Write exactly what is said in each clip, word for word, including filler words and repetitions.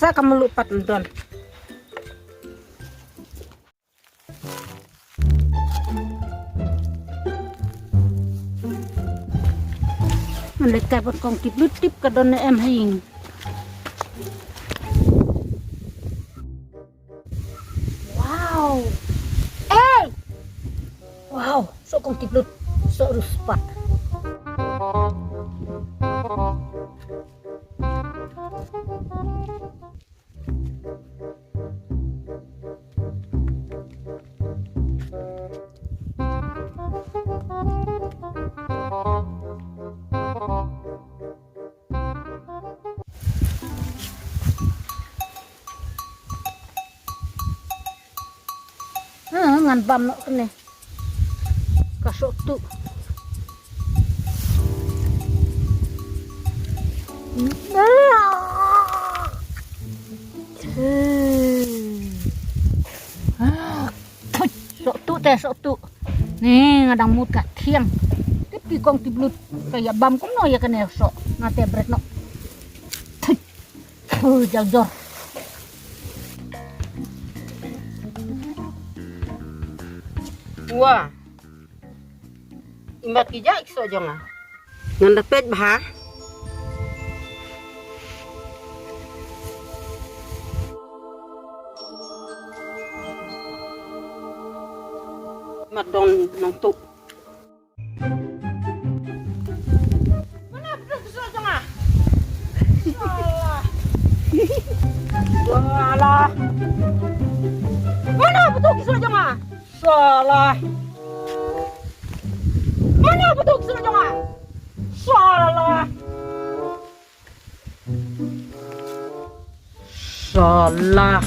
Ta ka mluh pat ndon. Ngan leit kai bad kong Tiplut tip ka don ne em ha ïing. Wow. Ei! Wow, soh kong Tiplut, soh riewspah. Ha, ngan bam noh kane. Ka soh tuh. Soh tuh te, soh tuh. Ni nga dang mut ka thiang. Tip ki kong Tiplut ka ïa bam kumno ïa kane soh. Nga te bret noh. Thu jal jor. Wa. Imbat ki jai ki soh jong nga. Ngan da peit bha. Mat dong nong tuk. Mana betul ki soh jong nga? Salah. Salah. Mana betul ki soh jong nga? Salah. Mana betul ki soh jong nga? Salah. Salah.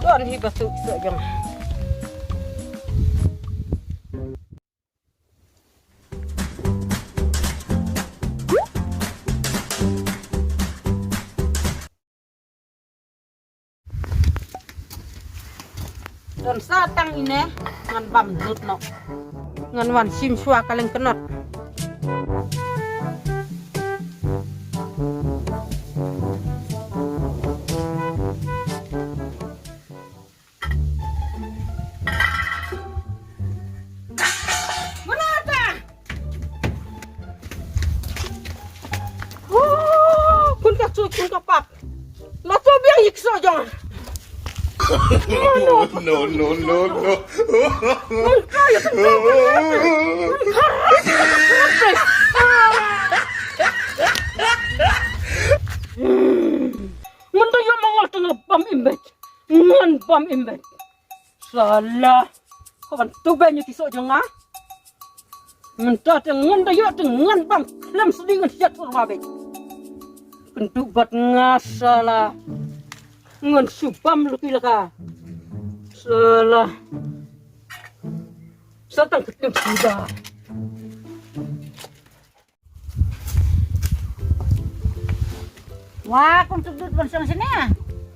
Don hi ba suk suk jong. Don sa tang ine ngan bam lut noh. Ngan wan shim shuwa ka leng kynot. Mano ta? Oh, khun ka chu, khun ka pap. La tu biang ik so jong. No, no, no, no, no. Mun ka ya tu. Mun da ya mangol tengah bam imbet. Ngan bam imbet. Salah. Ka ban tu ben ïa ki soh jong nga. Mynta te ngan da ïoh te ngan bam khlem sdang ngan siat pur ba bek. Kynduh bad nga salah. Ngan shu bam luki laka. Salah. Sa tang kynduh suda. Wa, kum suk dut ban song sini ah.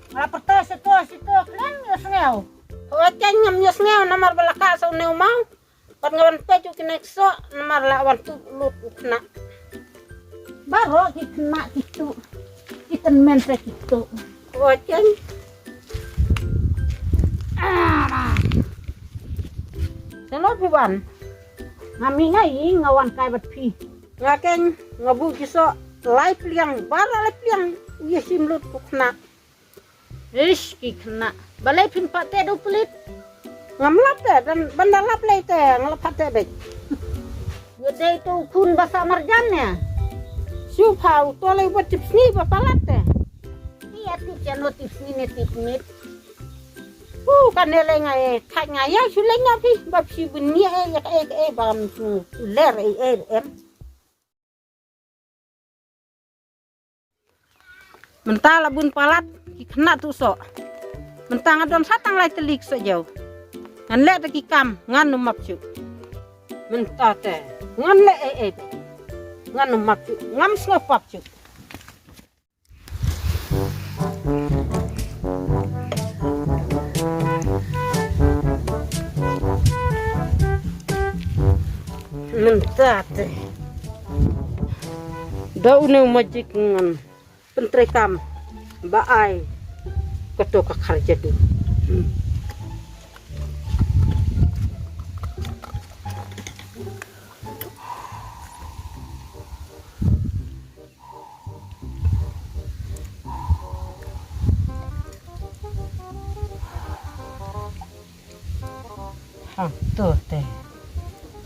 Nga la pyrta sito sito khlem ïohsngew. Hooid, ngam ïohsngew namar ba la kah sa une u maw. Pat nga wan peit u kine ki soh namar la wan tuh lut u khynnah. Baroh ki khynnah ki tuh. Ki tymmen te ki tuh. Hooid. Te lo phi wan. Nga mih nga ïing nga wan kai bad phi. Nga keiñ nga buh ki soh lai pliang, baroh lai pliang. Ïa shim lut u khynnah. Ish, ki khynnah. Balei phin pat te da u pulit? Ngam lap te, dan ban da lap lei te, nga lap pat te beit. Ïa dei tu khun ba sah marjan ne. Shu pha u to lei wat tip sngi ba palat te. Ïa tip chen no tip sngi ne tip mit. Ku kane lei nga e, thait nga ïa shu lei nga phi, ba phi bun ïa e, ïa e, e, ba ngam shu ler e, e, em. Mynta la bun palat ki khynnah tuh soh. Mynta nga don sa tang lai tylli ki soh jew. Ngan leh da ki kam ngan ym map shuh. Mynta te ngan leh ei ei. Ngan ym map shuh, ngam sngewpap shuh. Mynta te. Da une u magic ngan pyntreikam ba ai kato ka khar jadu. Hangto te.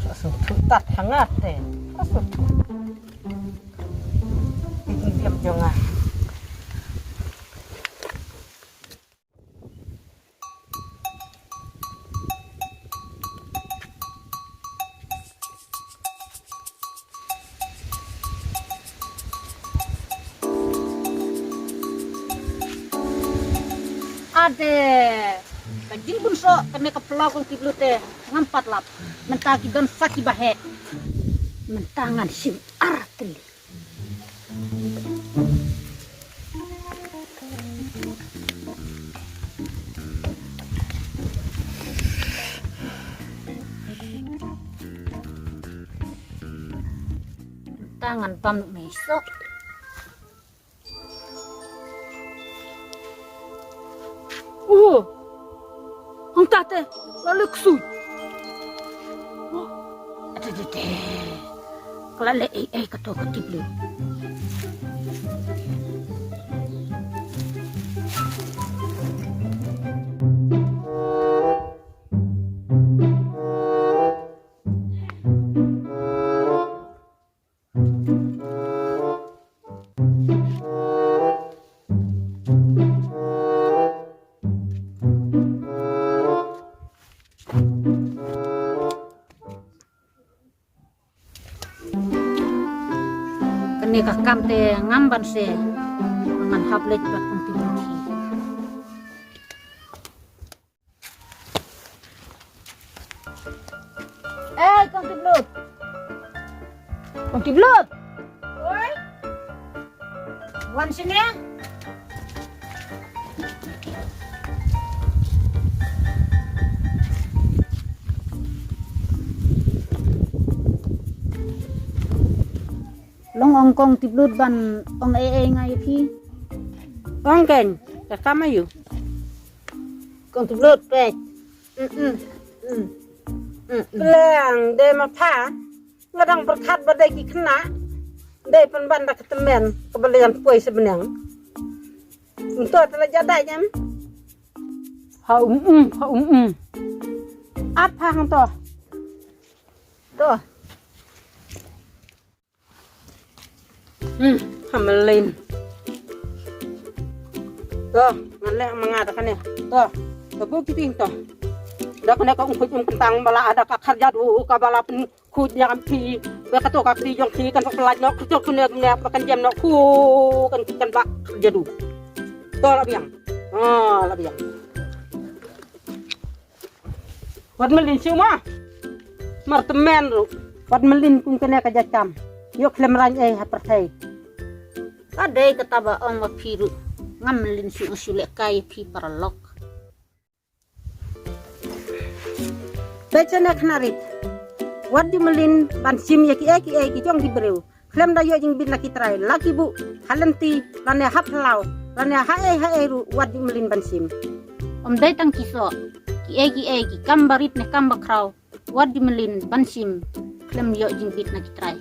Ka sngewthuh tat ha nga te. Ka sngewthuh. Phi diam jong nga. Ade, ka jingbun soh kane ka phyllaw kong Tiplut te ngam pat lap. Mynta ki don sa ki ba heh. Mynta ngan shim ar tylli. Mynta ngan bam noh me soh. Oh, hangta te la leh ksuid. Oh, ate te te. Ka la leh ei ei kato ka Tiplut. Kane ka kam te ngam ban se, ngan hap leit bad kong Tiplut hi. Ei, kong Tiplut. Kong Tiplut. Oi. Wan sini. Long ong kong Tiplut ban ong ei ei nga ïa phi. Ong keiñ, ka kam aïu? Kong Tiplut peit. Mm, mm, mm. Mm, mm. Pleng dei ma pha. Nga dang pyrkhat ba dei ki khynnah. Dei pynban da ka tymmen kaba la ïan poi sa bneng. Nto te la jadai jam. Ha um um, ha um um. Ap ha hang to. To. Hmm, ha mlin. To, ngan leh ma nga da kane. To, ka bu kiting to. Da kane ka um khuid um kyntang ba la da ka khar jadu ka ba la pyn khuid ïa ka phi. Ba kato ka phi jong phi kan sa pynlait noh khuid khuid ne ne ba kan jem noh khu kan kan ba khar jadu. To la biang. Ah, la biang. Wat mlin shu ma. Mar tymmen ruh. Wat mlin kum kane ka jait kam. Ïoh khlem rang ei ha pyrthei. Ka dei kata ba ong ma phi ruh. Ngam mlin shu shu leh kai phi paralok. Peit shane khana rit. Wat ju mlin ban shim ïa kiei kiei ki jong ki briew. Khlem da ïoh jingbit na ki trai, la ki buh ha lynti, lane ha phyllaw, lane ha ei ha ei ruh, wat ju mlin ban shim. Ym dei tang ki soh, kiei kiei ki kam barit ne kam bakhraw, wat ju mlin ban shim, khlem ïoh jingbit na ki trai.